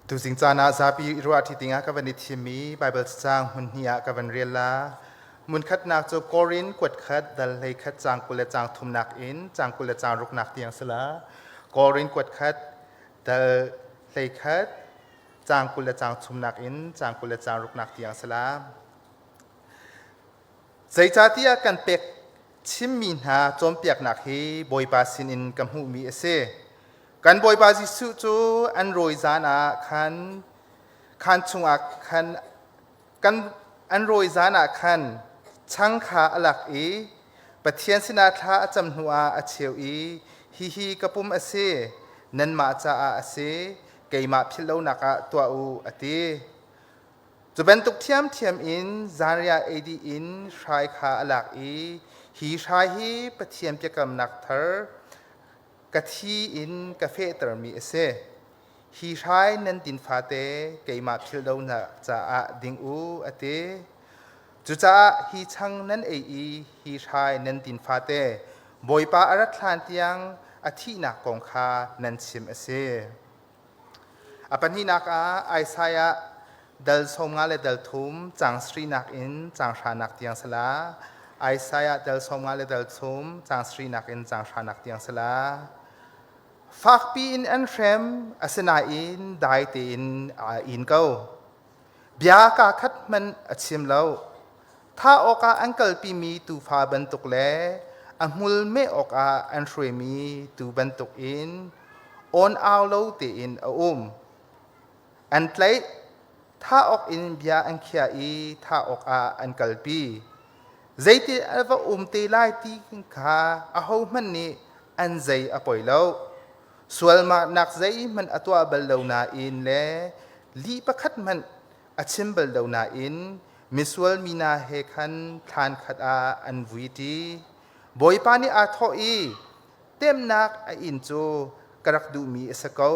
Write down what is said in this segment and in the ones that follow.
Tuzing caan ah zapi ruahṭi dingah ka van i thimmi Baibal cacang hmun hnih ah ka van rel la. Hmunkhatnak cu Korin kuatkhat dal 11 caang 20 le caang thumnak in caang 20 le caang ruknak tiang si la. Korin kuatkhat dal 11 caang 20 le caang thumnak in caang 20 le caang ruknak tiang si la. Zeicahtiah kan pek chimmi hna cawnpiaknak hi Bawipa sinin ka hmuhmi a si. Kan Bawipa Jesuh cu an rawi zan ah khan khaan chungah khan kan an rawi zan ah khan chang kha a lak i Pathian sinah thla a cam hnuah a cheu i hihi ka pum a si, nanmah caah a si, keimah philh lonak ah tuah u, a ti. Cu bantuk ṭhiamṭhiam in zanriah ei dih in hrai kha a lak i hi hrai hi Pathian biakamnak thar ka thi in ka fehtermi a si. Hi hrai nan din fate keimah philhlonak caah ding u, a ti. Cucaah hi chang nan ei i hi hrai nan din fate Bawipa a rat hlan tiang a thihnak kong kha nan chim a si. A pahnihnak ah Isaiah dal 50 le dal thum caang sarihnak in caang hranak tiang sala. Isaiah dal 50 le dal thum caang sarihnak in caang hranak tiang sala. Fakpi in an hrem, asinain dai tein aa in ko. Bia kaa khat hmanh a chim lo. Thah awkah an kalpimi tuufa bantuk le a hmul meh awkah an hruaimi tuu bantukin awn-au lo tein a um. An tlaih, thah awkin bia an khiah i thah awkah an kalpi. Zeitin a va um te lai ti kha ahohmanh nih an zei a poi lo. Sualnak zeihmanh a tuah bal lo nain le lih pakhat hmanh a chim bal lo nain misual mi hna he khan thlan khat ah an vui ṭi. Bawipa nih aa thawh i, Temnak a inn cu ka rak duhmi a si ko.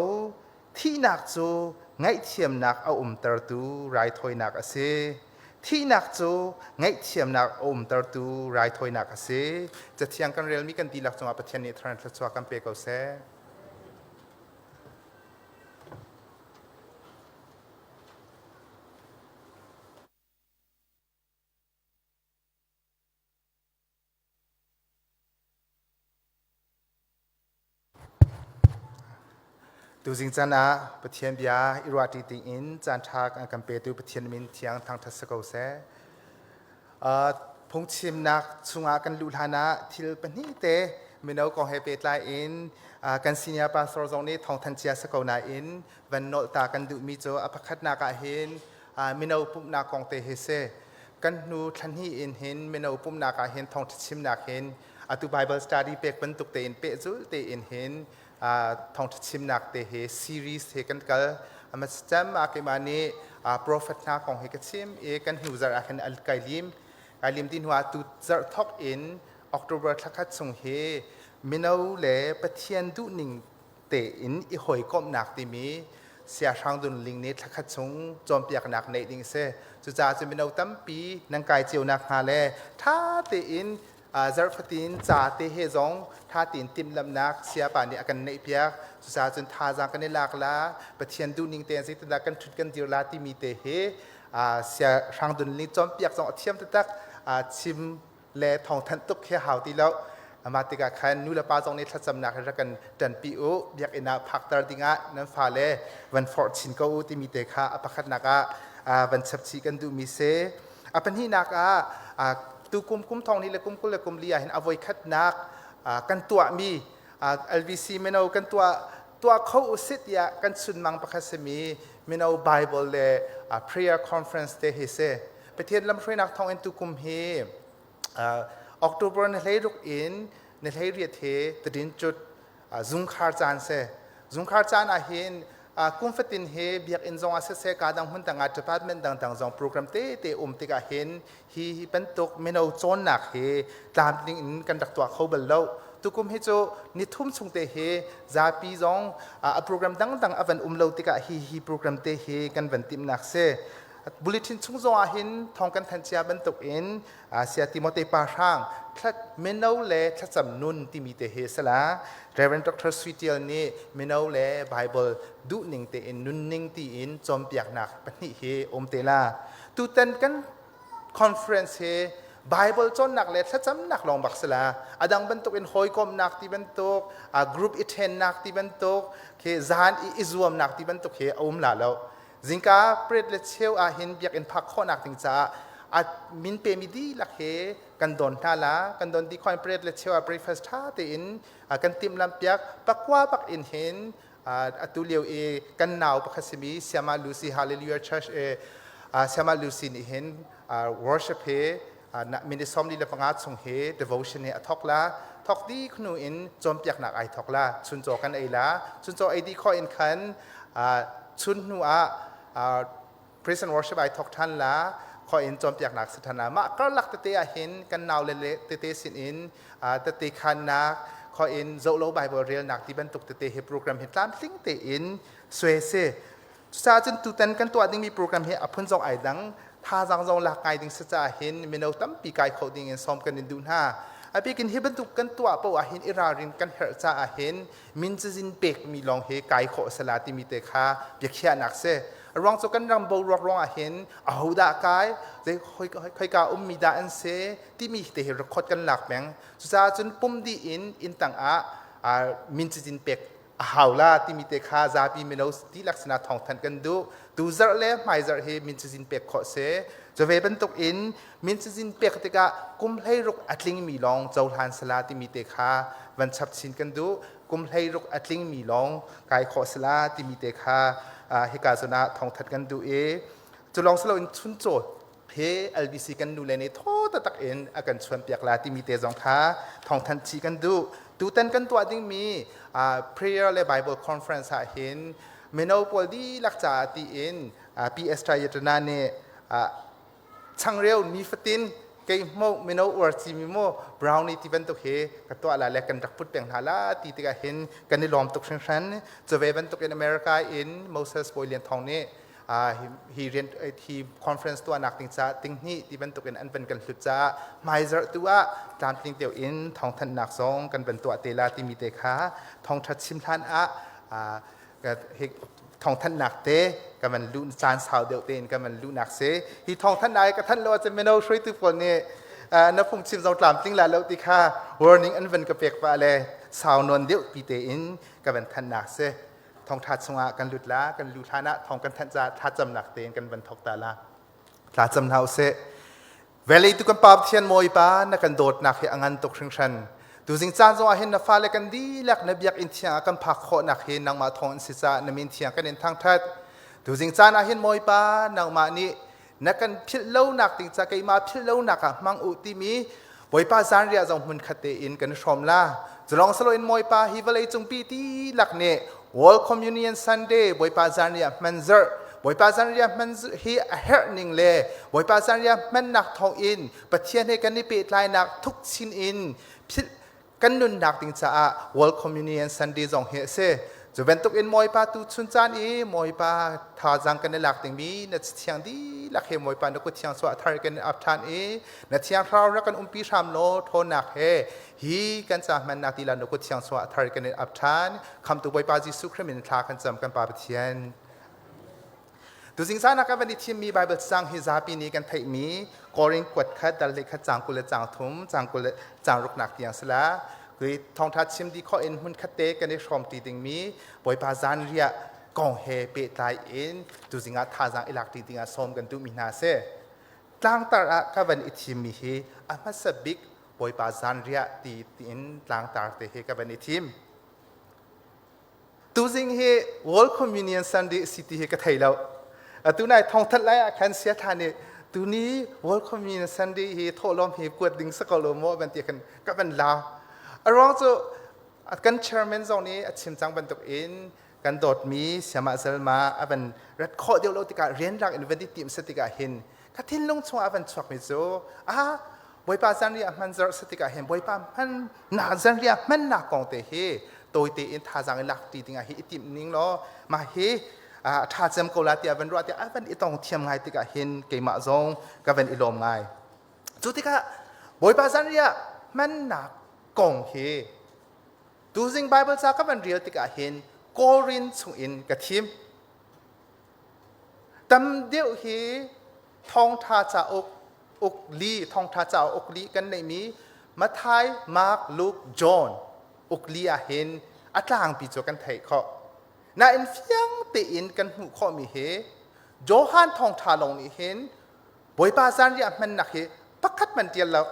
Thihnak cu ngaihthiamnak a umtertu raithawinak a si. Thihnak cu ngaihthiamnak a umtertu raithawinak a si. Cathiang kan relmi kan dihlak cungah Pathian nih thar thluachuah kan pe ko seh. Tuzing caan ah Pathian bia i ruahṭi dingin caanṭha an kan petu Pathian min thiang thangṭhat si ko seh. Phungchimnak chungah kan luh hlan ah thil pahnih te mino kong he pehtlai in kan senior pastor zong nih thawngthanh cia si ko nain van nolh ta kan duhmi cu a pakhatnak ah hin mino pumhnak kong te hi si. Kan hnu thla hnih in hin mino pumhnak ah hin thawngṭha chimnak hin atu Bible study pek bantuk tein pehzulh tein hin thawngṭha chimnak te he series he kan kal. Cam ah keimah nih prophet hna kong hi ka chim i kan hnu zarh ah khin kai lim. Kai lim ti hnu ah tu zarh thok in October thla khat chung hi mino le Pathian duhning tein i hawikomhnak timi Siahrang Dun Ling nih thlakhat chung cawnpiaknak neih ding a si. Cucaah cu mino tampi nan kai cio nakhnga le ṭha tein zarh fatin ca te he zong ṭha tein timhlamhnak sayapa nih a kan neihpiak. Cucaah cun thazaang kan i lak la, Pathian duhning tein zeitindah kan ṭhut kan dir la timi te hi Siahrang Dun Ling cawnpiak zong a thiam taktak. Chim le thawngthanh tuk khi hau ti lo. Mah tikah khan nu le pa zong nih thlacamnak hi rak kan ṭanpi u. Biakinn ah phakter dingah nan fale van forh chin ko u timi te kha a pakhatnak ah van chapchih kan duhmi si. A pahnihnak ah tukum kum thong ni le kum 20 le kum li ah hin a voikhatnak kan tuahmi LVC mino kan tuah tuah kho usih tiah kan chunmang pakhat simi mino Bible le prayer conference te hi si. Pathian lamhruainak thawngin tukum hi October ni 16 in ni 18 he tadin cut zungkhar caan si. Zungkhar caan ah hin kum fatin hi biakinn zong ah siseh ka dang hmun dang ah department dangdang zong program te te um tikah hin hi bantuk mino cawnnak hi tlamtling in kan rak tuah kho bal lo. Tukum hi cu nithum chung te hi zapi zong a program dangdang a van um lo tikah hi hi program te hi kan van timhnak si. Bulletin chung zong ah hin thawng kan thanh cia bantuk in Saya Timote pa hrang mino le thlacam nun timi te hi sala Reverend Dr. Sui Tial nih mino le Bible duhning tein nunning tiin cawnpiaknak pahnih hi um te la. Tutan kan conference hi Bible cawnnak le thlacamnak lawng bak sila adang bantuk in hawikomnak ti bantuk group i ṭhennak ti bantuk khi zan i i zuamnak ti bantuk hi a um la lo. Zingka pret le cheu ah hin biakinn phak khawhnak ding caah a min pemi dihlak he kan don hna la. Kan don dih khawh in pret le cheu ah breakfast ṭha tein kan timhlamh piak. Pakua bak in hin atu lio i kan nau pakhat simi Siama Lucy Hallelujah Church e Siama Lucy nih hin worship he minute 45 chung he devotion he a thok la. Thok di khnu in cawnpiaknak ai thok la. Chuncaw kan ei la. Chuncaw ei dih khawh in khan chun hnu ah praise and worship ai thok ṭhan la. Khawh in cawnpiaknak si ṭhan la. Mah karlak tete ah hin kan nau le tete sin in tete khannak khawh in zohlo Bible relnak ti bantuk tete hi program hi tlamtling tein suai si. Cucaah cun tutan kan tuah dingmi program hi a phun zong ai dang, thazaang zong lak ngai ding si caah hin mino tampi kai kho ding in sawm kan in duh hna. A bikin hi bantuk kan tuah paoh ah hin i ralrin kan herh caah hin min cazin pekmi lawng hi kai khawh sala timi te kha biakhiahnak si. A ruang cu kan ram boruak ruang ah hin ahodah kai, zei khoika ummi dah an si timi te hi record kan lak peng. Cucaah cun pum dih in inn tang ah min cazin pek a hau la timi te kha zapi mino dihlak sinah thawngthanh kan duh. Tu zarh le hmai zarh hi min cazin pek khawh si. Cu ve bantuk in min cazin pek tikah kum 16 a tlingmi lawng cohlan sala timi te kha van chap chin kan duh. Kum 16 a tlingmi lawng kai khawh sala timi te kha hika zawn ah thawngthanh kan duh i cu lawng si loin chuncaw he LBC kan nu le nih thaw taktak in a kan chuanpiak la timi te zong kha thawngthanh chih kan duh. Tutan kan tuah dingmi prayer le Bible conference ah hin mino pawl dihlak caah tiin PS Trayatana nih changreu nifatin kei hmo mino uar cimi mu brownie ti bantuk hi ka tuah la le kan rak put peng hna la ti tikah hin kan i lawm tuk hringhran. Cu ve bantuk in America in Moses Bawi Lian Thawng nih hi rian hi conference tuahnak ding caah tinghnih ti bantuk in an van kan hlut caah hmaizarh tu ah tlamtling deuh in thawngthanhnak zong kan van tuah te la timi te kha thawngtha chim hlan ah hi thawngthanhnak te kan van luh caan sau deuh tein kan van luhnak si. Hi thawngthanhnak ka thanh lo ahcun mino hruaitu pawl nih na phungchim zong tlamtling la lo ti kha warning an van ka pek pah le sau nawn deuh pi tein ka van thanhnak si. Thawngtha chungah kan lut la. Kan lu hlan ah thawng kan thanh caah thlacamnak tein kan van thok ta la. Thlacam hna usih. Valley tu kan Pa Pathian Bawipa, na kan dawtnak hi a ngan tuk hringhran. Tuzing caan zong ah hin na fale kan dihlak na biakinn thiang ah kan phak khawhnak hi nangmah thawng in si caah na min thiang kan in thangthat. Tuzing caan ah hin Bawipa, nangmah nih na kan philh lonak ding ca keimah philh lonak ah hmang u timi Bawipa zanriah zong hmun khat tein kan hrawm la. Culong saloin Bawipa, hi vawlei cungpi ti lak nih World Communion Sunday Bawipa zanriah hman zarh Bawipa zanriah hman hi a herh ning le Bawipa zanriah hmannak thawng in Pathian he kan i pehtlainak thuk chin in philh kan nunnak ding caah World Communion Sunday zong hi a si. Cu bantuk in Bawipa, tu chun caan i Bawipa thazaang kan i lak dingmi na thiang dihlak he Bawipa na kut thiang chuah thar kan i ap ṭhan i na thiang thlarau rak kan umpi hram law ṭhawnnak he hi kan ca hmannak ti la na kut thiang chuah thar kan i ap ṭhan. Khamtu Bawipa Jesuh Khrih min thla kan cam, kan Pa Pathian. Tuzing caan ah kan van i thimmi Bible cang hi zapi nih kan theihmi Korin kuat khat dal hlei khat cang 20 le cang thum cang 20 le cang ruknak tiang si la. Kui thawngtha chim dih khawh in hmun khat te kan i hrawm ti dingmi Bawipa zanriah kong he pehtlai in tuzing ah thazaang i lak ti dingah sawm kan duhmi hna si. Tlangtar ah ka van i thimmi hi a hmasa bik Bawipa zanriah ti tiin tlangtar te hi ka van i thim. Tuzing hi World Communion Sunday si ti hi ka thei lo. Atu nai thawngthat lai ah khan sia tha nih tuni World Communion Sunday hi thawhlawm hi kuat ding sa ko lo maw ban ti khan ka van la. A ruang cu kan chairman zong nih a chim cang bantuk in kan dawtmi Siamah Zalma a van rat khawh deuh lo tikah rianrang in van i tim sa tikah hin ka thinlung chungah a van chuakmi cu ah Bawipa zanriah hman zarh sa tikah hin Bawipa hman na zanriah hmannak kong te hi tawite in thazaang i lak ti dingah hi i timh ning law mah hi. a ṭha cem ko la tiah van ruah tiah a van i tong thiam ngai tikah hin keimah zong ka van i lawm ngai. Cu tikah Bawipa zanriah hmannak kong hi tuzing Bible ca ka van rel tikah hin Korin chungin ka thim. Tam deuh hi thawngṭha cauk uk li thawngṭha cauk uk li kan neihmi Matthai, Mark, Luke, John uk li ah hin a tlangpi cu kan theih khawh. Nain fiang tein kan hmuh khawhmi hi Johan thawngṭha lawng nih hin Bawipa zanriah hmannak hi pakhat hmanh ṭial lo.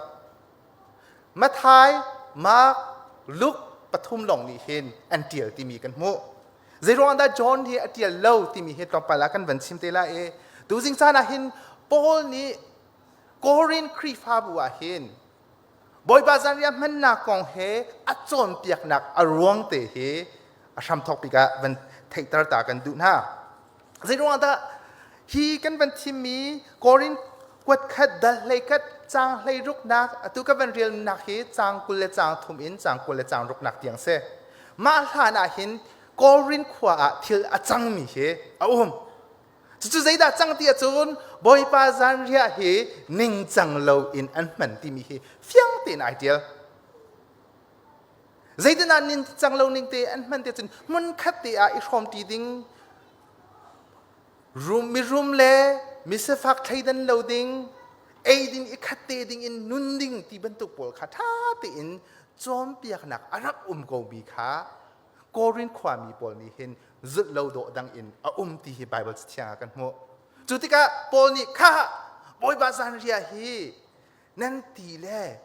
Matthai, Mark, Luke pathum lawng nih hin an ṭial timi kan hmuh. Zeiruang dah John hi a ṭial lo timi hi tlawmpal ah kan van chim te lai i tuzing caan ah hin Paul nih Korin Khrihfabu ah hin Bawipa zanriah hmannak kong he a cawnpiaknak a ruang te hi a hramthawk bik ah van theihter ta kan duh hna. Zeiruang dah hi kan van thimmi Korin kuat khat dal hlei khat caang hlei ruknak atu ka van relnak hi caang 20 le caang thum in caang 20 le caang ruknak tiang si. Mah hlan ah hin Korin khua ah thil a cangmi hi a um. Cucu zeidah cang ti ahcun Bawipa zanriah hi ningcang lo in an hman timi hi fiang tein ai ṭial. Zeitinah ningcang lo ning te an hman ti ahcun hmunkhat te ah i hrawmṭi ding rum mirum le misifak thleidan lo ding eidin i khat te ding in nun ding ti bantuk pawl kha ṭha tein cawnpiaknak a rak um ko mi kha Korin khuami pawl nih hin zulh lo dawh dang in a um ti hi Bible cathiang ah kan hmuh. Cu tikah Paul nih kha Bawipa zanriah hi nan ti le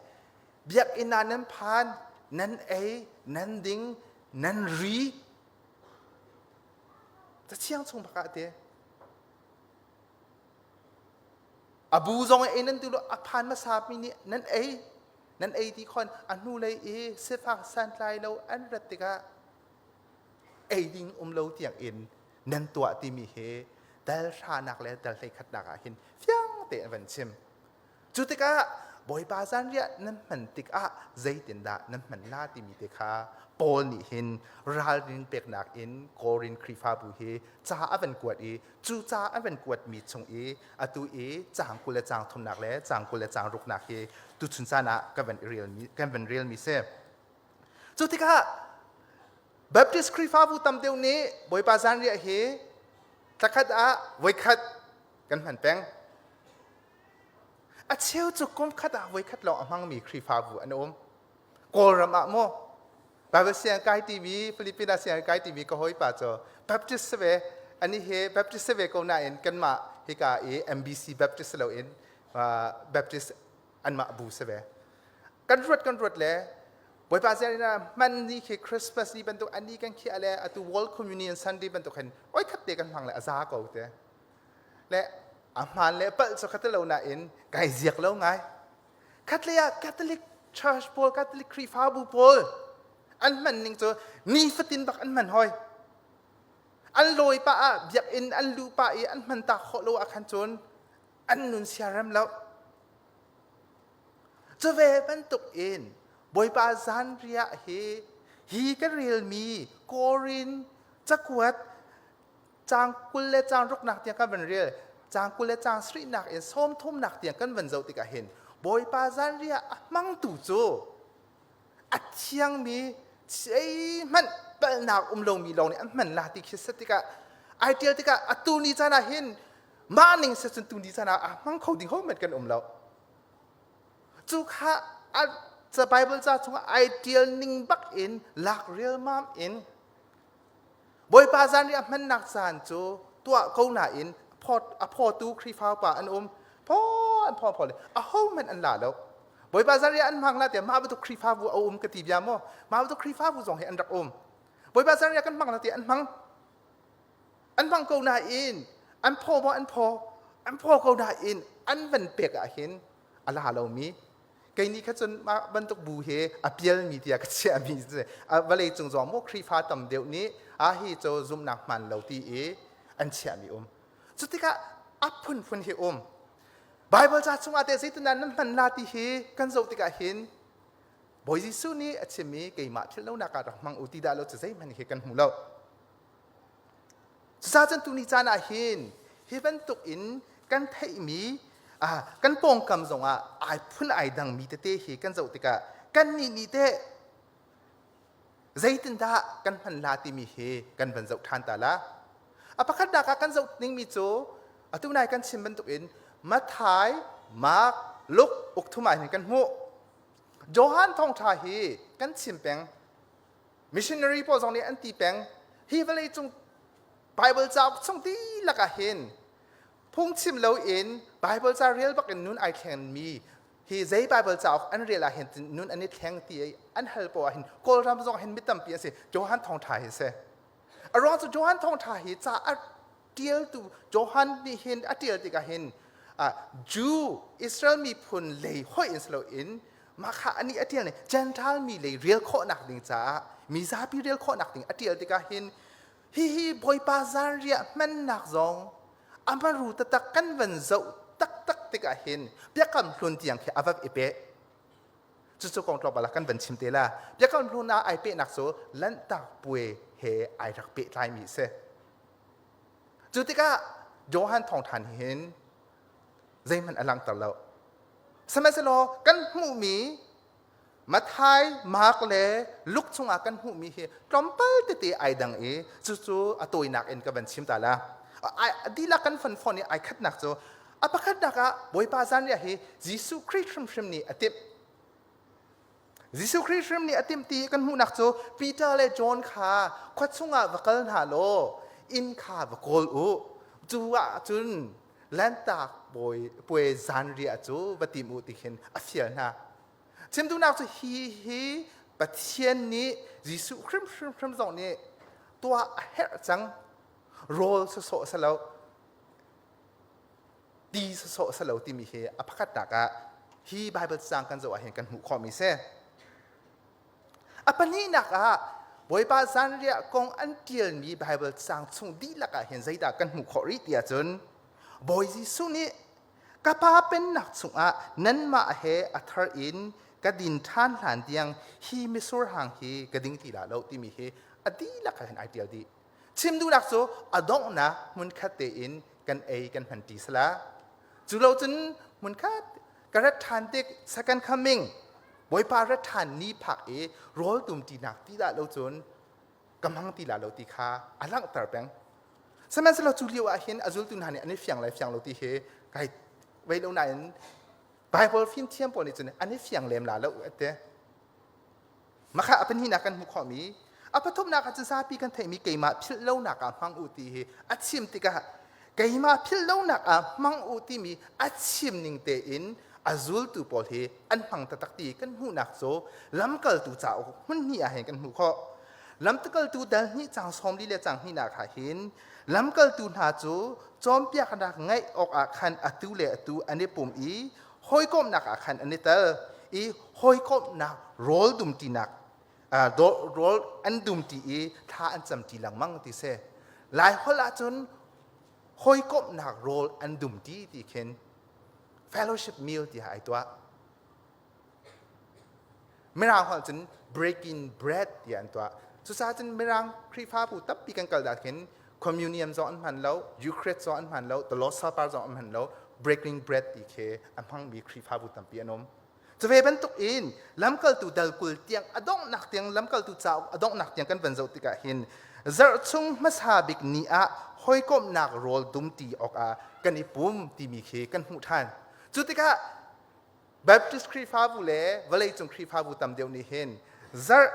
biakinn ah nan phan, nan ei, nan ding, nan ri. Cathiang chung bak ah te. A bu zong ei nan duh lo, a phan hmasa mi nih nan ei, nan ei ti khon a hnulei i sifak santlai lo an rat tikah ei ding um lo tiang in nan tuah timi hi dal hranak le dal hleikhatnak ah hin fiang tein van chim. Cu tikah Bawipa zanriah nan hman tikah zeitindah nan hman la timi te kha Paul nih hin ralrin peknak in Korin Khrihfabu hi ca a van kuat i cu ca a van kuatmi chung i atu i caang 20 le caang thumnak le caang 20 le caang ruknak hi tuchun caan ah kan van relmi kan van relmi si. Cu tikah Baptist Khrihfabu tam deuh nih Bawipa zanriah hi thlakhat ah voikhat kan hman peng. A cheu cu kum khat ah voikhat lawng a hmangmi Khrihfabu an um. Kawlram ah maw Bible siang kai timi Philippines ah siang kai timi ka hawipa cu Baptist si ve ani he Baptist si ve ko nain kanmah hika i MBC Baptist lo in Baptist anmah bu si ve. Kan ruat kan ruat le Bawipa siang ina hman ni khi Christmas ni bantuk ani kan khiah le atu World Communion Sunday bantuk hin oi khat te kan hmang le a za ko te. Le a hmaan le palh cu kha lo nain kai ziak lo ngai. Khatlei ah Catholic Church pawl, Catholic Khrihfabu pawl an hman ning cu nifatin bak an hman hoi. An lawi pah ah biakinn an luh pah i an hman ta khawh lo ah khan cun an nun siarem lo. Cu ve bantuk in Bawipa zanriah hi hi kan relmi Korin cakuat caang 20 le caang ruknak tiang kan van rel caang 20 le caang sarihnak in sawmthumnak tiang kan van zoh tikah hin Bawipa zanriah a hmangtu cu a thiangmi zeihmanh palhnak um lomi lawng nih an hman la ti khi set tikah ai tial tikah atu ni caan ah hin mah ning se cun tu ni caan ah a hmang kho ding hohmanh kan um lo cu kha a Bible ca chungah ai tial ning bak in lak rialmam in Bawipa zanriah hmannak caan cu tuah ko nain a phawtu Khrihfa upa an um. Phaw an phaw phaw le ahohmanh an la lo. Bawipa zanriah an hmang la tiah mah bantuk Khrihfabu a um ka ti bia maw? Mah bantuk Khrihfabu zong hi an rak um. Bawipa zanriah kan hmang la tiah an hmang. An hmang ko nain an phaw maw an phaw an phaw ko nain an van pek ah hin a la lomi Kei nih kha cun mah bantuk bu he a pialmi tiah ka chiahmi si. Vawlei cung zong maw Khrihfa tam deuh nih a hi cu zumhnak hmaan lo ti i an chiahmi um. Cu tikah a phunphun hi um. Bible ca chungah teh zeitindah nan hman la ti hi kan zoh tikah hin Bawi Jesuh nih a chimmi keimah philh lonak ah rak hmang u ti dah lo cu zeihmanh hi kan hmu lo. Cucaah cun tuni caan ah hin hi bantuk in kan theihmi kan pawngkam zongah ai phun ai dangmi tete hi kan zoh tikah kannih nih teh zeitindah kan hman la timi hi kan van zoh ṭhan ta la. A pakhatnak ah kan zoh dingmi cu atu nai kan chim bantukin Matthai, Mark, Luke uk thum ah hin kan hmuh. Johan thawngṭha hi kan chim peng. Missionary pawl zong nih an ti peng. Hi vawlei cung Bible cauk chung dihlak ah hin phungchim loin Bible ca rel bak in nun ai thlengmi hi zei Bible cauk an rel ah hin nun an i thleng ti an hal poah hin Kawlram zong hin mi tampi an si. Johan thawngṭha hi si. A ruang cu Johan thawngṭha hi ca a ṭialtu Johan nih hin a ṭial tikah hin Jew Israel miphun lei hoih in si loin mah kha anih a ṭial ning Gentile mi lei rel khawhnak ding caah mi zapi rel khawhnak ding a ṭial tikah hin hihi Bawipa zanriah hmannak zong amaru taktak kan van zoh taktak tikah hin biakam hlun tiang khi a va i peh. Cucu kong tlawmpal ah kan van chim te la. Biakam hlun ah ai pehnak cu Lanhtak puai he ai rak pehtlaimi a si. Cu tikah Johan thawngṭhan hin zeihmanh a langhter lo. Sihmanhsehlaw kan hmuhmi Matthai, Mark le Luke chungah kan hmuhmi hi tlawmpal tete ai dang i cucu a tawinak in ka van chim ta la. A dihlak kan fon fawn i ai khatnak cu a pakhatnak ah Bawipa zanriah hi Jesuh Khrih hrimhrim nih a timh. Jesuh Khrih hrim nih a timh ti kan hmuhnak cu Peter le John kha khua chungah va kal hna law inn kha va kawl u. Cu ah cun Lanhtak bawi puai zanriah cu va tim u ti khin a fial hna. Chim duhnak cu hi hi Pathian nih Jesuh hrimhrim zong nih tuah a herh cang. Rawl sawsawh si lo, ti sawsawh si lo timi hi a pakhatnak ah hi Bible cang kan zoh ah hin kan hmuh khawhmi si. A pahnihnak ah Bawipa zanriah kong an ṭialmi Baibal caang chung dihlak ah hin zeidah kan hmuh khawh rih ti ahcun Bawi Jesuh nih ka Pa pennak chungah nanmah he a thar in ka din ṭhan hlan tiang hi mitsur hang hi ka ding ti la lo timi hi a dihlak ah hin ai ṭial dih. Chim duhnak cu a donghnak hmunkhat tein kan ei kan hman ṭi sala. Cu lo cun hmunkhat ka rat ṭhan tik second coming Bawipa rat ṭhan ni phak i rawl tum ṭinak ti dah lo cun ka hmang ti la lo ti kha a langhter peng. Sihmanhsehlaw cu lio ah hin a zultu hna nih an i fiang lai fiang lo ti hi kai vei lo nain Bible fimthiam pawl nih cun an i fiang lem la lo ate. Makha a pahnihnak kan hmuh khawhmi a pathumnak ah cun zapi kan theihmi keimah philh lonak ah hmang u ti hi a chim tikah keimah philh lonak ah hmang u timi a chim ning tein a zultu pawl hi an hmang taktak ti kan hmuhnak cu lamkaltu cauk hmun hnih ah hin kan hmuh khawh. Lamkaltu dal hnih cang 40 le cang hnihnak ah hin lamkaltu hna cu cawnpiaknak ngaih awkah khan atu le atu an i pum i hawikomhnak ah khan an i tel i hawikomhnak rawl dumṭinak rawl an dumṭi i thla an camṭi lengmang ti si. Lai holh ahcun hawikomhnak rawl an dumṭi ti khin fellowship meal tiah ai tuah. Mirang holh cun breaking bread tiah an tuah. Cucaah cun Mirang Khrihfabu tampi kan kal dah khin communion zong an hman lo, Eucharist zong an hman lo, the Lord's Supper zong an hman lo, breaking bread ti khi a hmangmi Khrihfabu tampi an um. Cu ve bantuk in lamkaltu dal 20 tiang a donghnak tiang lamkaltu cauk a donghnak tiang kan van zoh tikah hin zarh chung hmasa bik ni ah hawikomhnak rawl dum ti awkah kan i pum timi khi kan hmuh ṭhan. Cu tikah Baptist Khrihfabu le vawleicung Khrihfabu tam deuh nih hin zarh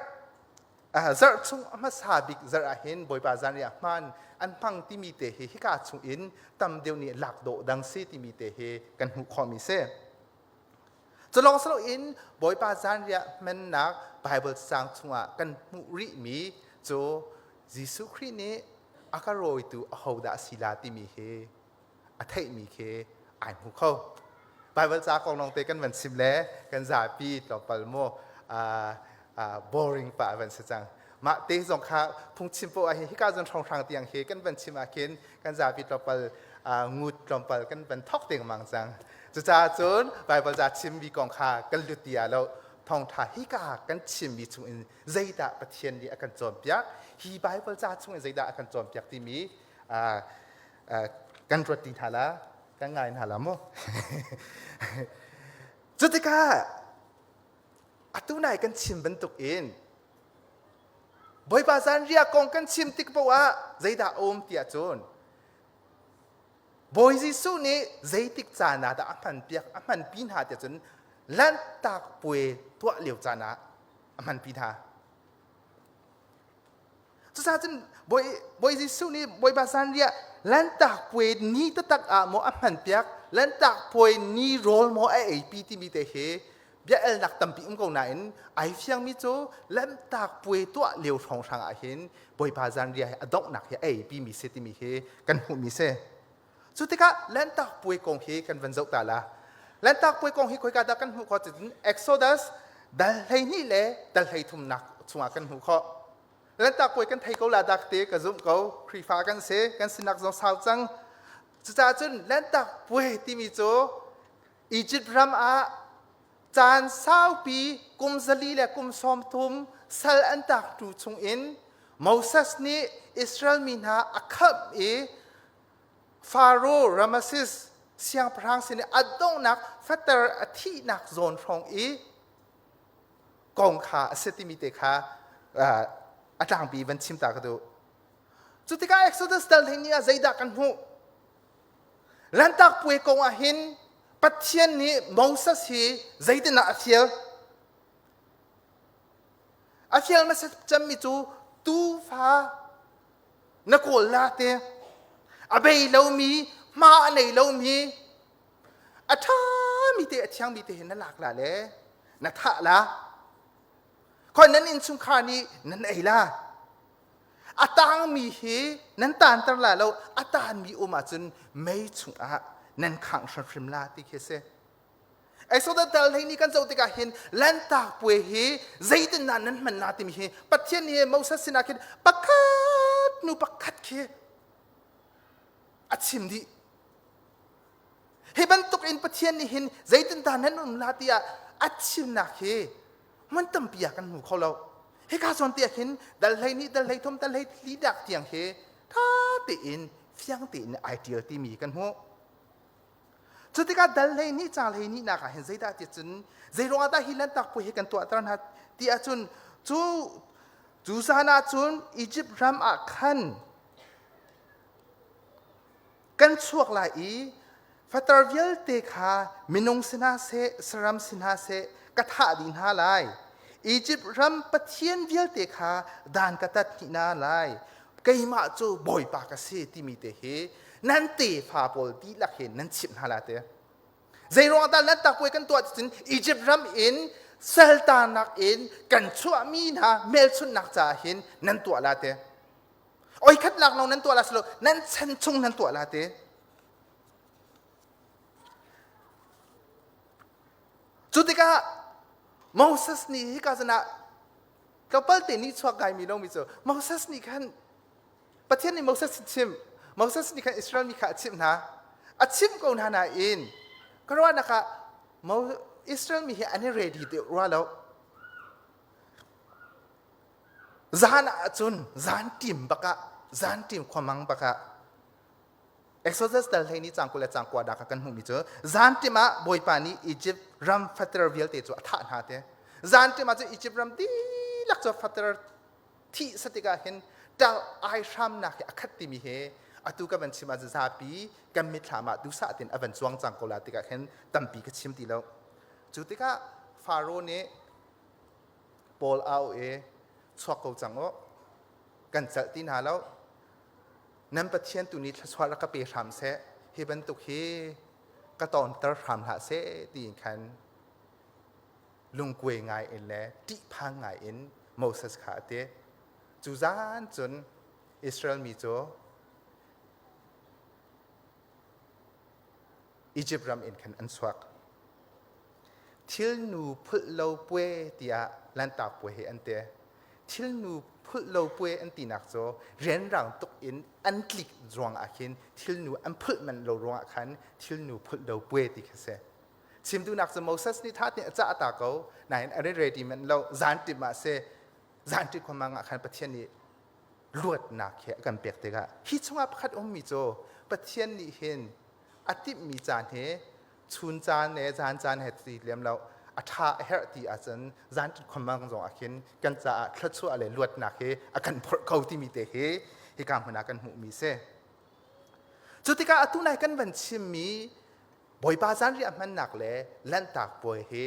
zarh chung a hmasa bik zarh ah hin Bawipa zanriah hman an hmang timi te hi hika chung in tam deuh nih lak dawh dang si timi te hi kan hmuh khawhmi si. Culawng in Bawipa zanriah hmannak Bible cang chungah kan hmuh rihmi cu Jesuh Khrih nih a ka rawitu ahodah a si la timi hi a theihmi khi ai hmu kho. Bible ca kong lawngte kan van chim le kan zapi tlawmpal mu boring pa van si cang. Mah te zong kha phungchim poah hi hika zon hrawnghrang tiang hi kan van chim ah khin kan zapi tlawmpal ngut tlawmpal kan van thok dengmang cang. Cucaah cun Bible ca chimmi kong kha kan lut ti ah lo thawngtha hika kan chimmi chung in zeidah Pathian nih a kan cawnpiak hi Bible ca chung in zeidah a kan cawnpiak timi. kan ruat ti hna la kan ngai hna la mu. Cu tikah atu nai kan chim bantuk in Bawipa zanriah kong kan chim tik paoh ah zeidah a um tiah cun Bawi Jesuh nih zeitik caan ah dah a hmanpiak a hmanpi hna tiah cun Lanhtak puai tuah lio caan ah a hmanpi hna. Cucaah cun Bawi, Bawi Jesuh nih Bawipa zanriah Lanhtak puai ni taktak ah maw a hmanpiak Lanhtak puai ni rawl maw a eipi timi te hi bia elnak tampi um ko nain ai fiangmi cu Lanhtak puai tuah lio hrawnghrang ah hin Bawipa zanriah hi a donghnak hi a eipi mi si timi hi kan hmuhmi si. Cu tikah Lanhtak puai kong hi kan van zoh ta la. Lanhtak puai kong hi khoika dah kan hmuh khawh cun Exodus dal 12 le dal 13 nak chungah kan hmuh khawh. Lanhtak puai kan thei ko la dak te ka zumh ko. Khrihfa kan si, kan sinak zong sau cang. Cucaah cun Lanhtak puai timi cu Egypt ram ah caan saupi kum zali le kum 30 sal an tak tu chungin Moses nih Israel mi hna a khamh i Faro Ramesses siangpahrang sin i a donghnak fater a thihnak zawn hrawng i kong kha a si timi te kha a tlangpi van chim ta ka duh. Cu tikah Exodus dal hleihnih ah zeidah kan hmuh? Lanhtak puai kong ah hin Pathian nih Moses hi zeitindah a fial? A fial hmasa cemmi cu tuufa na kawl la te a bei lomi hma a nei lomi a ṭhami te a thiangmi te hin na lak la le na thah la khoi nan innchungkhar nih nan ei la a tangmi hi nan tanter la lo a tanmi um ahcun mei chungah nan khangh hrimhrim la ti khi si Exodus dal hlei ni kan zoh tikah hin Lanhtak puai hi zeitindah nan hman la timi hi Pathian nih Moses sinah khin pakhat nu pakhat khi a chim dih. Hi bantuk in Pathian nih hin zeitindah nan um la tiah a chimnak hi hmun tampi ah kan hmu kho lo. Hika zawn te ah hin dal hlei nih dal hlei thum dal hlei li dak tiang hi tha tein fiang tein ai tial timi kan hmuh. Cu tikah dal 12 caang 12 nak ah hin zeidah ti cun zei ruangah dah hi lanhtak puai hi kan tuahter hna ti ahcun cu cu zan ah cun Egypt ram ah khan kan chuak lai i fater vialte kha minung si hna seh saram si hna seh ka thah dih hna lai Egypt ram pathian vialte kha dan ka tat hnih hna lai keimah cu bawipa ka si timi te hi nan tefa pawl dihlak hin nan chimh hna la te zeiruang dah lanhtak puai kan tuah cun Egypt ram in saltanak in kan chuahmi hna hmelchunhnak caah hin nan tuah la te oi khat lak lo nan tuah la silo nan chan chung nan tuah la te cu tikah Moses nih hika zan ah tlawmpal te nih chuak ngaimi lomi cu Moses nih khan Pathian nih Moses chim Moses nih khan Israel mi kha a chimh hna a chimh ko hna nain ka ruahnak ah Israel mi hi an i ready deuh rua lo zan ah cun zan tim bakah zan tim khuamang bakah Exodus dal hlei ni cang 20 le cang kua dah kan hmuhmi cu zantim ah Bawipa nih Egypt ram fater vialte cu a thah hna te zantim ah cu Egypt ram dihlak cu fater thih satikah hin ṭal ai hramnak hi a khat timi he atu ka van chim ah zapi kan mitthlam ah duhsah tin a van cuang cang ko la tikah khin tampi ka chim ti lo cu tikah Faro nih Paul au i chuak ko cang u kan celh ti hna lo nan Pathian tu nih thluachuah rak ka pe hram seh hi bantuk hi ka tawnter hram hlah seh tiin khan lungkuai ngai in le ṭihphang ngai in Moses kha a ti. Cu zan cun Israel mi cu Egypt ram in khan an chuak. Thilnu phulh lo puai tiah Lanhtak puai hi an ti. Thilnu phulh lo puai an tinak cu rianrang tuk in an tlik ruangah khin thilnu an phulh manh lo ruangah khan thilnu phulh lo puai ti khi si. Chim duhnak cu Moses nih tha tein a cah ta ko nain a ready manh lo zan tim ah si zan ṭi khuamang ah khan Pathian nih. Luatnak he a kan pek tikah hi chungah pakhat ummi cu Pathian nih hin a timhmi caan he chun caan le zan caan he ti lem lo a ṭha a herh ti ahcun zan khuamang zong ah khin kan caah thluachuah le luatnak hi a kan phorh ko timi te hi hika hmun ah kan hmuhmi si. Cu tikah atu nai kan van chimmi Bawipa zanriah hmannak le Lanhtak puai hi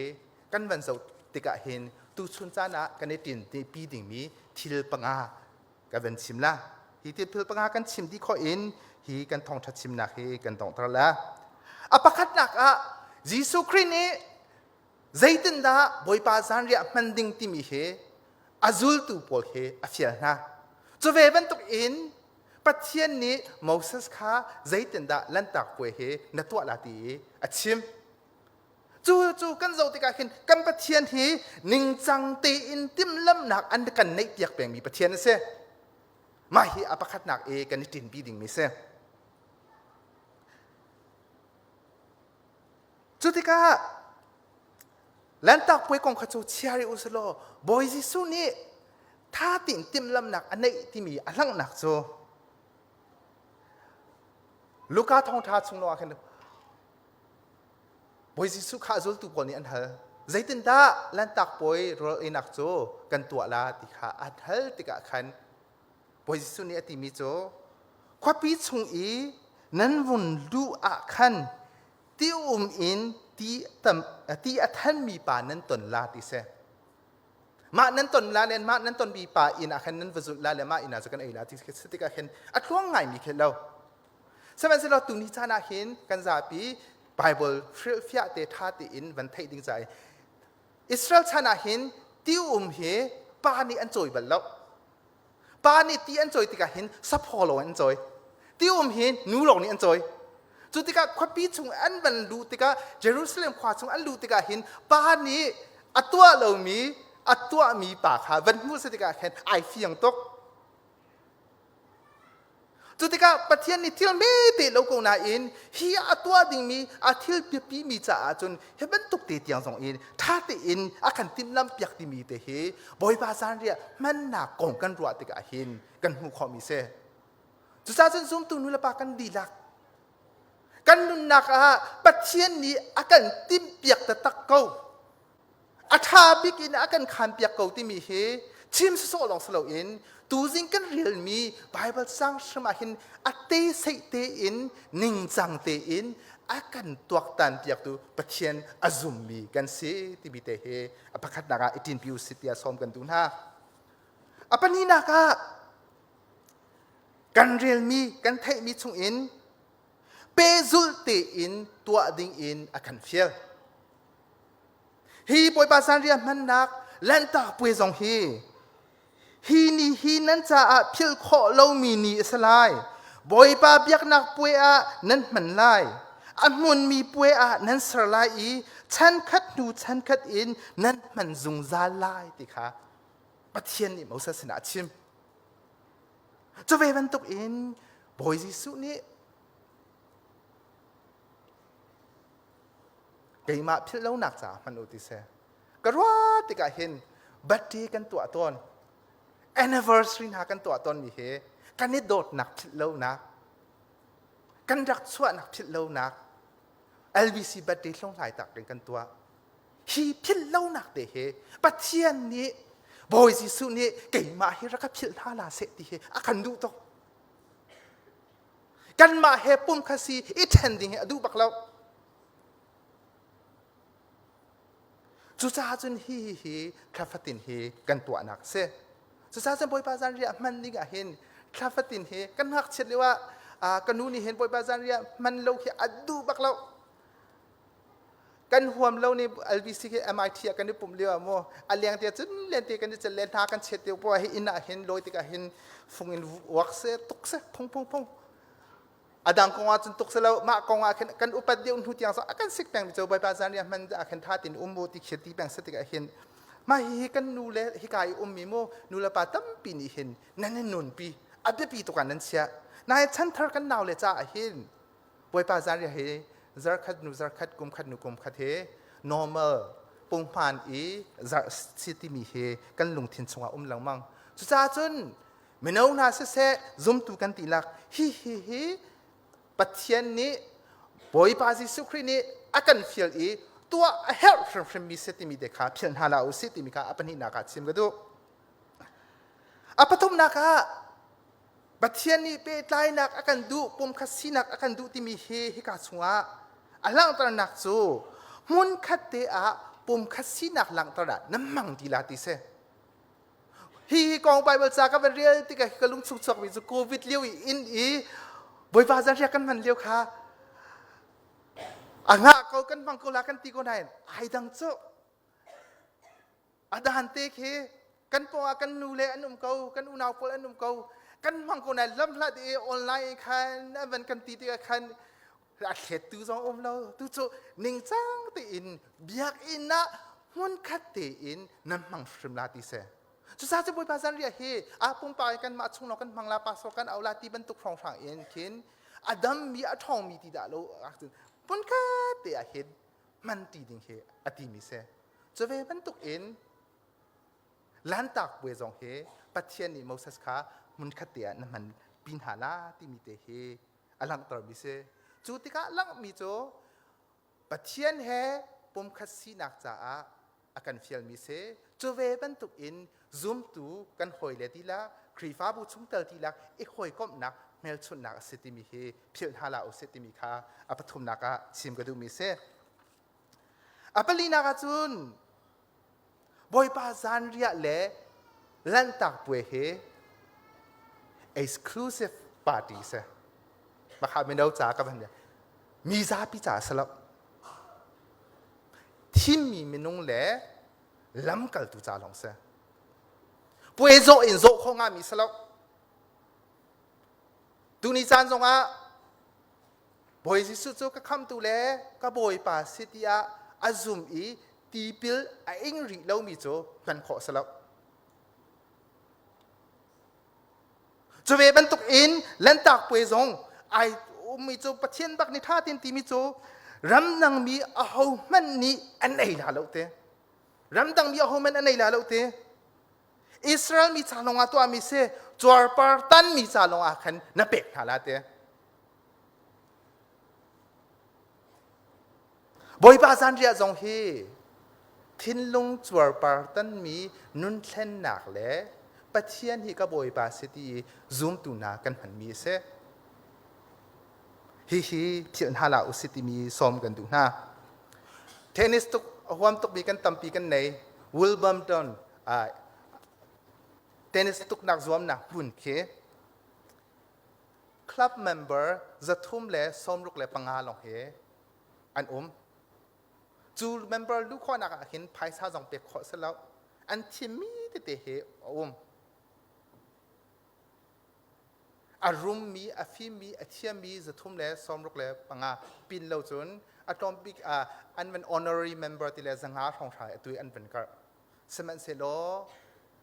kan van zoh tikah hin tuchun caan ah kan i ṭin pi dingmi thil panga ka van chim la. Hi thil panga kan chim dih khawh in hi kan thawngṭha chimnak hi kan donghter la. A pakhatnak ah Jesuh Khrih nih zeitindah Bawipa zanriah hman ding timi hi a zultu pawl hi a fial hna. Cu ve bantuk in Pathian nih Moses kha zeitindah Lanhtak Puai hi na tuah la ti i a chim. Cu cu kan zoh tikah khin kan Pathian hi ningcang tein timhlamhnak an kan neihpiak pengmi Pathian a si. Mah hi a pakhatnak i kan i ṭinpi dingmi si. Cu tikah Lanhtak Puai kong kha cu chia rih u selaw Bawi Jesuh nih tha tein timhlamhnak a neih timi a langhnak cu Luka thawngṭha chung lawngah khin Bawi Jesuh kha a zultu pawl nih an hal. Zeitindah Lanhtak Puai rawl einak cu kan tuah la ti kha an hal tikah khan Bawi Jesuh nih a timi cu khuapi chung i nan vun luh ah khan ti um in ti tam ti a thanmi pa nan ton la ti si. Mah nan ton la le mah nan tonmi pa inn ah khan nan va zulh la le mah inn ah cu kan ei la ti si tikah khin a tluang ngaimi khi lo. Sihmanhsehlaw tuni caan ah hin kan zapi Bible hrilhfiah te ṭha tein van theih ding caah Israel chan ah hin ti um hi pa nih an cawi bal lo. Pa nih ti an cawi tikah hin saphaw lawng an cawi. Ti um hi nu lawng nih an cawi. Cu tikah khuapi chung an van luh tikah Jerusalem khua chung an luh tikah hin pa nih a tuah lomi a tuahmi pa kha van hmuh si tikah khin ai fiang tuk. Cu tikah Pathian nih thil hmete lo ko nain hi a tuah dingmi a thil biapimi caah cun hi bantuk te tiang zong in ṭha tein a kan timhlamh piak timi te hi Bawipa zanriah hmannak kong kan ruah tikah hin kan hmuh khawhmi si. Cucaah cun zumtu nulepa kan dihlak kan nunnak ah Pathian nih a kan timhpiak taktak ko. A ṭha bik in a kan khanpiak ko timi hi chim sawsawh lawng si loin tuzing kan relmi Baibal cang hrim ah hin a te seih tein ningcang tein a kan tuaktan piaktu Pathian a zummi kan si timi te hi a pakhatnak ah i ṭinpi u si tiah sawm kan duh hna. A pahnihnak ah kan relmi kan theihmi chungin pehzulh tein tuah dingin a kan fial. Hi Bawipa zanriah hmannak Lanhtak puai zong hi hi ni hi nan caah philh khawh lomi ni a si lai. Bawipa biaknak puai ah nan hman lai. A hmunmi puai ah nan ser lai i chankhat hnu chankhat in nan hman zungzal lai ti kha Pathian nih Moses sinah a chim. Cu ve bantuk in Bawi Jesuh nih keimah philh lonak caah hman u ti seh ka ruah tikah hin birthday kan tuah tawn anniversary hna kan tuah tawnmi hi kan i dawtnak philh lonak kan rak chuahnak philh lonak LBC birthday hlonghlai tak in kan tuah hi philh lonak te hi Pathian nih Bawi Jesuh nih keimah hi rak ka philh hna la seh ti hi a kan duh tuk kanmah he pum kha si i ṭhen ding hi a duh bak lo cucaah cun hi hi hi thla fatin hi kan tuahnak a si cucaah cun bawipa zanriah hman ding ah hin thla fatin hi kan ngakchiat lio ah ka nu nih hin bawipa zanriah hman lo hi a duh bak lo kan huam lo ni LBC khi MIT ah kan i pumh lio ah mu a leng te cun len te kan i cel len hna kan chet te po hi inn ah hin lawi tikah hin fung in wak se tuk se phung phung phung a dang kong ah cun tuk se lo mah kong ah khin kan upat deuh hnu tiang so a kan sik peng mi cho bawipa zan ria hman ah khin tha tin um mu ti khia ti peng se tikah hin mah hi hi kan nu le hika i um mi mu nu le pa tampi nih hin nan in nunpi a biapi tuk ah nan chia nai chanthar kan nau le ca ah hin Bawipa zanriah hi zarkhat nu zarkhat kum khat nu kum khat hi normal punghman i zarh si timi hi kan lungthin chungah um lengmang. Cucaah cun Mino hna siseh zumtu kan tilak hi hi hi Pathian nih Bawipa Jesuh Khrih nih a kan fial i tuah a herh hrimhrimmi si timi te kha philh hna hlah u sih timi kha a pahnihnak ah chim ka duh. A pathumnak ah Pathian nih pehtlainak a kan duh, pumkhat sinak a kan duh timi hi hika chungah a langhternak cu hmunkhat te ah pumkhat sinak langhter ah nan hmang ti la ti si. Hi kong Bible ca ka van rel tikah ka lung chung chuakmi cu COVID lio i inn i Bawipa zanriah kan hman lio kha a ngah ko kan hmang ko la kan ti ko nain ai dang cu a dan te khi kan pawng ah kan nu le an um ko kan unau pawl an um ko kan hmang ko nain lamhlat i online khan an van kan ti tikah khan a thlettu zong um lo tu cu ningcang tein biakinn ah hmunkhat tein nan hmang hrim la ti si cucaah cu bawipa zanriah hi a pumpak in kanmah chung lawng kan hmang la pastor kan au la ti bantuk hrawnghrang in khin a dammi a ṭhawngmi ti dah lo ahcun hmunkhat te ah hin hman ti ding hi a timi si cu ve bantuk in Lantak puai zong hi Pathian nih Moses kha hmunkhat te ah na hman pi hna la timi te hi a langhtermi si. Cu tikah langhmi cu Pathian he pumkhat sinak caah a kan fialmi si. Cu ve bantuk in zumtu kan hawile tilak, Khrihfabu chungtel tilak i hawikomhnak hmelchunhnak a si timi hi philh hna hlah usih timi kha a pathumnak ah chim ka duhmi si. A palinak ah cun Bawipa zanriah le Lanhtak puai hi exclusive party si. Makha mino ca ka van mi zapi ca si lo. Thimmi minung le lamkaltu ca lawng si. Puai zawh in zawh khawh ngami si lo. Tuni caan zongah Bawi Jesuh cu ka khamtu le ka Bawipa si tiah a zum i tipil a ing rih lomi cu hman khawh a si lo. Cu ve bantuk in Lanhtak puai zong ai ummi cu Pathian bak nih ṭha tein timi cu ramdang mi ahohmanh nih an ei la lo te. Ramdang mi ahohmanh an ei la lo te. Israel mi ca lawngah tuahmi si cuarpar tanmi ca lawngah khan na pek hna la te. Bawipa zanriah zong hi thinlung cuarpar tanmi nunthlennak le Pathian hi ka Bawipa si ti i zumtu hna kan hmanmi a si. Hihi philh hna hlah usih timi sawm kan duh hna. Tennis tuk a huam tukmi kan tampi kan nei. Wimbledon tennis tuknak zuamnak hmun khi club member 365 lawng hi an um. Cu member luh khawhnak ah hin phaisa zong pek khawh si lo. An thimmi tete hi a um. A rummi, a fimmi, a thiammi 365 pin lo cun a tlawm bik an van honorary member ti le 500 hrawnghrang atu an van karh. Sihmanhsehlaw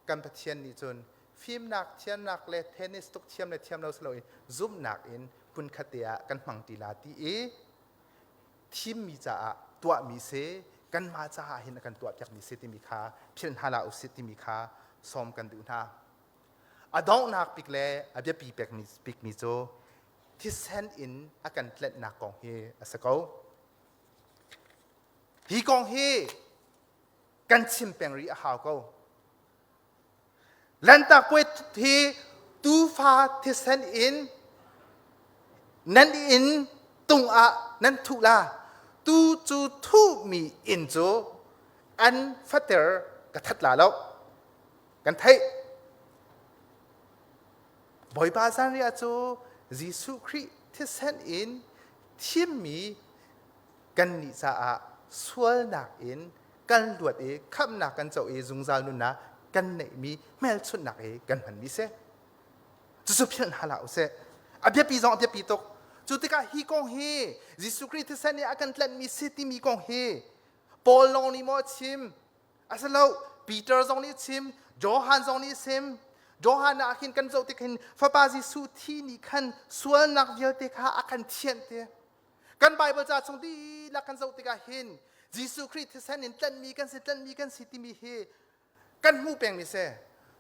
kan Pathian nih cun fimnak, thiamnak le tennis tuk thiam le thiam lo si loin zumhnak in hmunkhat te ah kan hmang ti la ti i thimmi caah tuahmi si kanmah caah hin a kan tuahpiakmi si timi kha philh hna hlah usih timi kha sawm kan duh hna. A donghnak bik le a biapi bikmi cu thisen in a kan tlenhnak kong hi a si ko. Hi kong hi kan chim peng rih a hau ko. Lanhtak puai hi tuufa thisen in nan inn tung ah nan thuh la. Tu cu thuhmi inn cu an fater ka that la lo. Kan theih. Bawipa zanriah cu Jesuh Khrih thisen in thimmi kannih caah sualnak in kan luat i khamhnak kan co i zungzal nunnak kan neihmi hmelchunhnak i kan hmanmi si. Cucu philh hna hlah usih. A biapi zong a biapi tuk. Cu tikah hi kong hi Jesuh Khrih thisen nih a kan tlanhmi si timi kong hi Paul lawng nih maw a chim? A si lo. Peter zong nih a chim, Johan zong nih a chim. Johan ah khin kan zoh tik hin Fapa Jesuh thi nih khan sualnak vialte kha a kan thianh ti. Kan Bible ca chung dihlak kan zoh tikah hin Jesuh Khrih thisen in tlanhmi kan si, tlanhmi kan si timi hi kan hmuh pengmi si.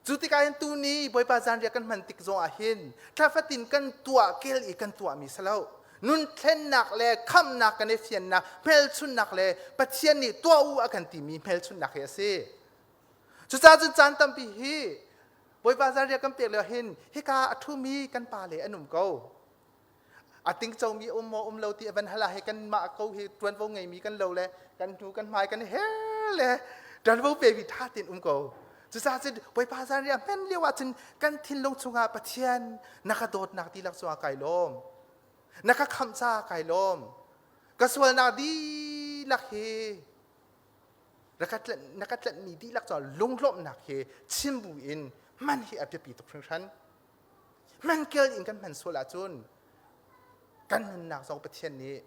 Cu tikah hin tuni Bawipa zanriah kan hman tik zong ah hin thla fatin kan tuah kel i kan tuahmi si lo. Nun thlennak le khamhnak kan i fiannak, hmelchunhnak le Pathian nih tuah u a kan timi hmelchunhnak hi a si. Cucaah cun caan tampi hi Bawipa zanriah kan pek lio hin hika a ṭhumi kan pa le an um ko. A tingcomi um maw um lo ti a van hal ah hi kanmah ko hi ṭuanvo ngeimi kan lo le kan hnu kan hmai kan her le ṭuanvo pemi ṭha tein um ko. Cucaah cun Bawipa zanriah hman lio ah cun kan thinlung chungah Pathian na ka dawtnak dihlak cungah kai lawm. Na ka khamh caah kai lawm. Ka sualnak dihlak hi na ka tlanhmi dihlak cungah lunglawmhnak hi chim bu in hman hi a biapi tuk hringhran. Hmankel in kan hman sual ahcun kan nunnak zong Pathian nih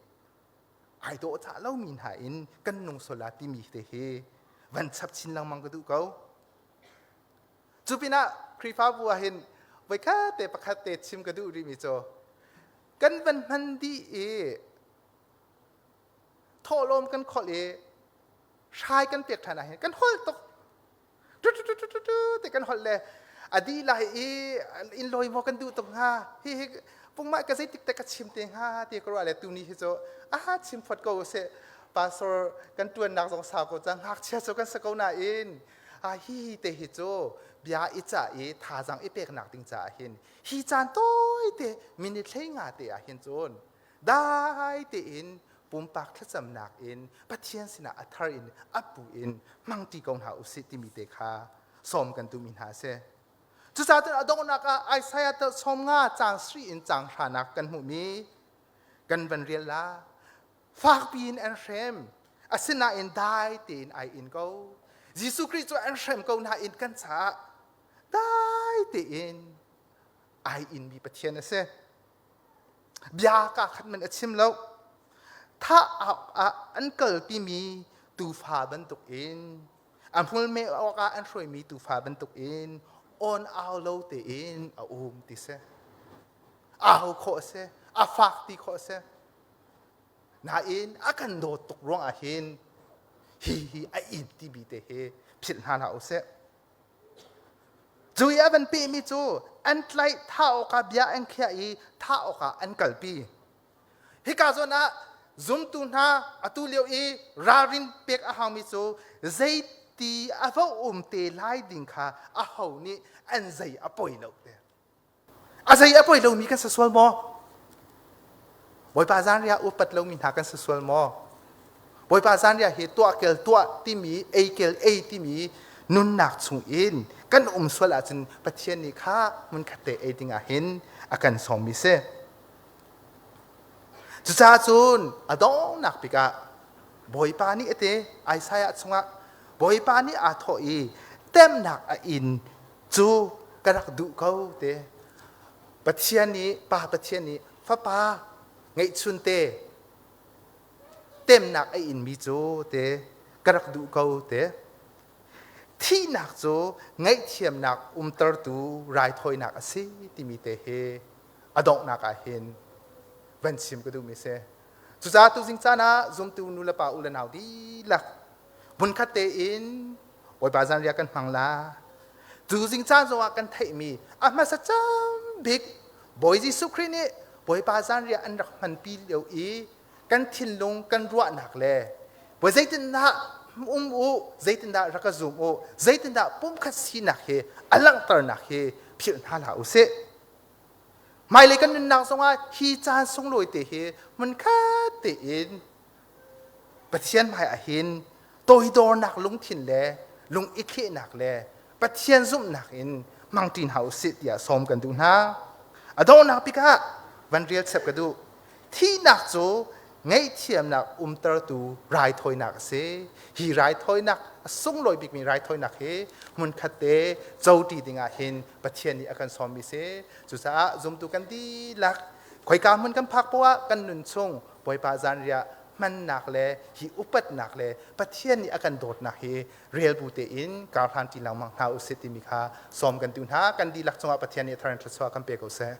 ai dawh cah lomi hna in kan nung sual la timi te hi van chap chin lengmang ka duh ko. Cu pinah Khrihfabu ah hin voikhat te pakhat te chim ka duh rihmi cu kan van hman dih i thawhlawm kan kholh i hrai kan pek ṭhan ah hin kan holh tuk tu tu tu tu tu ti kan holh le a dih lai i in lawi maw kan duh tuk hnga hi hi pungmah ka zeitik te ka chim te hnga ti ka ruah le tuni hi cu aha chim phot ko seh pastor kan tuannak zong sau ko cang ngakchia cu kan sa ko nain a hi hi te hi cu bia i cah i thazang i peknak ding caah hin hi caan tawi te minute hlei nga te ah hin cun dai tein pumpak thlacamnak in Pathian sinah a thar in a pu in hmangṭi ko hna usih timi te kha sawm kan duhmi hna a si. Cucaah cun a donghnak ah Isaiah 50 caang sri in caang hranak kan hmuhmi kan van rial la. Fakpi in an hrem. Asinain dai tein ai in ko. Jesuh Khrih cu an hrem ko nain kan caah dai tein ai inmi Pathian a si. Bia kaa khat man a chim lo. Thah awkah an kalpimi tuufa bantukin a hmulmeh awkah an hruaimi tuufa bantukin awn au lo tein a um ti si. Au khawh a si, a fak ti khawh a si. Nain a kan dawt tuk ruangah hin hi hi a in timi te hi philh hna hlah usih. Cu i a van pehmi cu an tlaih thah awkah bia an khiah i thah awkah an kalpi. Hika zawn ah zumtu hna atu lio i ralrin pek a haumi cu zeiti a va um te lai ding kha aho nih an zei a poi lo te. A zei a poi lomi kan si sual maw? Bawipa zanriah upat lomi hna kan si sual maw? Bawipa zanriah hi tuah kel tuah timi, ei kel ei timi nunnak chung in kan um sual ahcun Pathian nih kha hmunkhat te ei ding ah hin a kan sawmmi si. Cucaah cun a donghnak bik ah Bawipa nih a ti Isaiah chungah Bawipa nih aa thawh i temnak a inn cu ka rak duh ko te. Pathian nih Pa Pathian nih fapa ngeihchun te temnak a inmi cu te ka rak duh ko te. Thihnak cu ngaihthiamnak umtertu raithawinak a si timi te hi a donghnak ah hin van chim ka duhmi si. Cucaah tuzing caan ah zumtu nu le pa u le nau dihlak hmunkhat tein Bawipa zanriah kan hmang la. Tuzing caan zongah kan theihmi a hmasa cam bik Bawi Jesuh Khrih nih Bawipa zanriah an rak hmanpi lio i kan thinlung kan ruahnak le Bawi zeitindah um u zeitindah rak ka zum u zeitindah pumkhat sinak hi a langhternak hi philh hna hlah u sih. Hmailei kan nunnak zongah hi caan sunglawi te hi hmunkhat tein Pathian hmai ah hin toidornak lungthin le lung i thlehnak le Pathian zumhnak in hmangṭi hna usih tiah sawm kan duh hna. A donghnak bik ah van rial chep ka duh. Thihnak cu ngaihthiamnak umtertu raithawinak a si. Hi raithawinak a sunglawi bikmi raithawinak hi hmunkhat te coṭi dingah hin Pathian nih a kan sawmmi si. Cucaah zumtu kan dihlak khoika hmun kan phak poah kan nun chung Bawipa zanriah hmannak le hi upatnak le Pathian nih a kan dawtnak hi rel bu tein karhlan ṭi lengmang hna usih timi kha sawm kan duh hna. Kan dihlak cungah Pathian nih a thar in thluachuah kan pe ko seh.